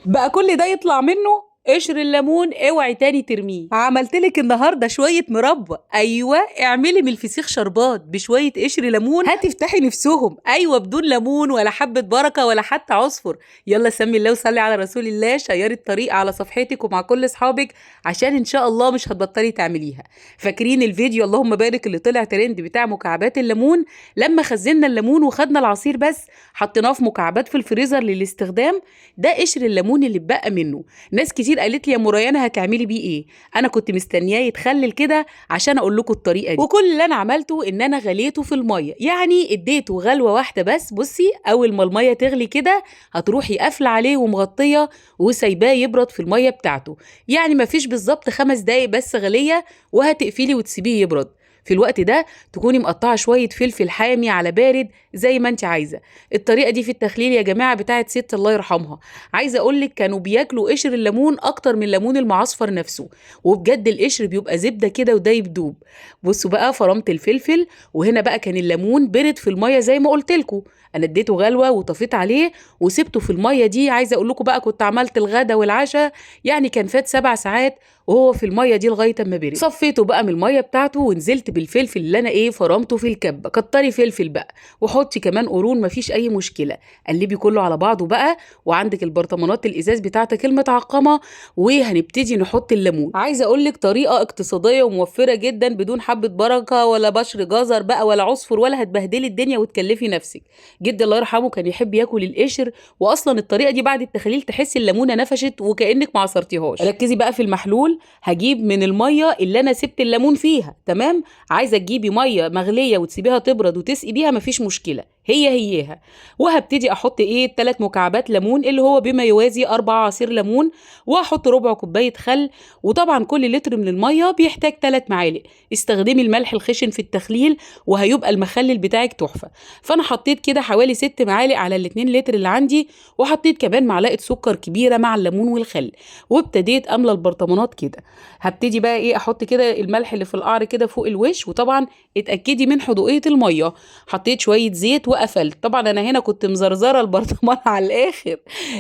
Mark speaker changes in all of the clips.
Speaker 1: بقى كل ده يطلع منه قشر الليمون، اوعي تاني ترميه. عملتلك النهارده شوية مربى، ايوه اعملي من الفسيخ شربات بشوية قشر ليمون، هتفتحي نفسهم، ايوه بدون ليمون ولا حبه بركة ولا حتى عصفر. يلا سمي الله وصلي على رسول الله، شيري الطريقة على صفحتك ومع كل اصحابك عشان ان شاء الله مش هتبطلي تعمليها. فاكرين الفيديو اللهم بارك اللي طلع ترند بتاع مكعبات الليمون؟ لما خزنا الليمون وخدنا العصير بس حطيناه في مكعبات في الفريزر للاستخدام، ده قشر الليمون اللي اتبقى منه. ناس كتير قالت لي يا مريانه هتعملي بيه ايه؟ انا كنت مستنياه يتخلل كده عشان اقول لكم الطريقة دي. وكل اللي انا عملته ان انا غليته في المية، يعني اديته غلوه واحدة بس. بصي اول ما المية تغلي كده هتروحي قافله عليه ومغطيه وسايباه يبرد في المية بتاعته، يعني مفيش بالظبط 5 دقايق بس غليه، وهتقفلي وتسيبيه يبرد. في الوقت ده تكوني مقطعه شوية فلفل حامي على بارد زي ما انت عايزه. الطريقة دي في التخليل يا جماعة بتاعت ست الله يرحمها، عايزه اقول لك كانوا بياكلوا قشر الليمون اكتر من الليمون المعصفر نفسه، وبجد القشر بيبقى زبدة كده وده يدوب. بصوا بقى فرمت الفلفل، وهنا بقى كان الليمون برد في المية زي ما قلت لكم، انا اديته غلوه وطفيت عليه وسبته في المية دي. عايزه اقول لكم بقى كنت عملت الغدا والعشاء، يعني كان فات 7 ساعات وهو في المية دي لغاية اما برد. صفيته بقى من المية بتاعته ونزلت بالفلفل اللي انا فرمته في الكبه. كتري فلفل بقى وحطي كمان قرون، مفيش اي مشكلة. قلبي كله على بعضه بقى، وعندك البرطمانات الازاز بتاعتك المتعقمه، وهنبتدي نحط الليمون. عايزه اقول لك طريقه اقتصادية وموفره جدا بدون حبه بركة ولا بشر جزر بقى ولا عصفر، ولا هتبهدلي الدنيا وتكلفي نفسك. جدي الله يرحمه كان يحب ياكل القشر، واصلا الطريقة دي بعد التخليل تحسي الليمونه نفشت وكانك ما عصرتيهاش. ركزي بقى في المحلول، هجيب من المية اللي انا سبت الليمون فيها، تمام؟ عايزه تجيبي مية مغليه وتسيبيها تبرد وتسقي بيها مفيش مشكلة، هي هيها. وهبتدي احط 3 مكعبات ليمون اللي هو بما يوازي 4 عصير ليمون، واحط ربع كوباية خل. وطبعا كل لتر من المية بيحتاج 3 معالق. استخدمي الملح الخشن في التخليل وهيبقى المخلل بتاعك تحفة. فانا حطيت كده حوالي 6 معالق على ال2 لتر اللي عندي، وحطيت كمان معلقه سكر كبيرة مع الليمون والخل، وابتديت املى البرطمانات كده. هبتدي بقى احط كده الملح اللي في القعر كده فوق الوش، وطبعا اتاكدي من حدوقيه المية. حطيت شوية زيت وقفلت. طبعا انا هنا كنت مزرزره البرطمان على الاخر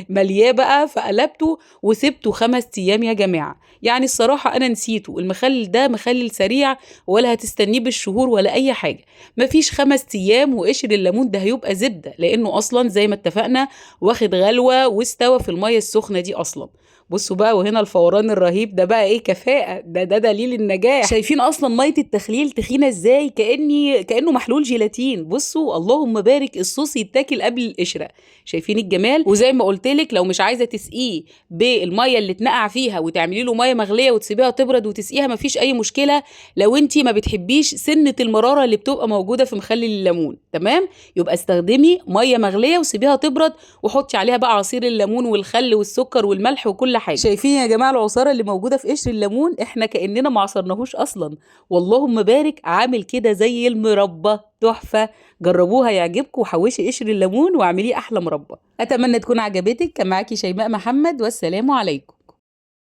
Speaker 1: ملياه بقى، فقلبته وسبته 5 ايام يا جماعة. يعني الصراحة انا نسيته، المخلل ده مخلل سريع ولا هتستنيه بالشهور ولا اي حاجة، مفيش 5 ايام وقشر الليمون ده هيبقى زبدة، لانه اصلا زي ما اتفقنا واخد غلوه واستوى في المية السخنة دي اصلا. بصوا بقى، وهنا الفوران الرهيب ده بقى كفاءة، ده دليل النجاح. شايفين اصلا مية التخليل تخينة ازاي، كانه محلول جيلاتين. بصوا اللهم بارك، الصوص يتاكل قبل القشرة. شايفين الجمال؟ وزي ما قلت لك لو مش عايزه تسقيه بالمية اللي اتنقع فيها وتعملي له مية مغليه وتسيبيها تبرد وتسقيها مفيش اي مشكلة، لو انت ما بتحبيش سنة المرارة اللي بتبقى موجودة في مخلل الليمون، تمام؟ يبقى استخدمي مية مغليه وسيبيها تبرد وحطي عليها بقى عصير الليمون والخل والسكر والملح وكل حاجة. شايفين يا جماعة العصاره اللي موجودة في قشر الليمون؟ احنا كاننا ما عصرناهوش اصلا، واللهم بارك، عامل كده زي المربى تحفة. جربوها يعجبكم، وحوشي قشر الليمون واعمليه احلى مربى. اتمنى تكون عجبتك. كان معاكي شيماء محمد، والسلام عليكم.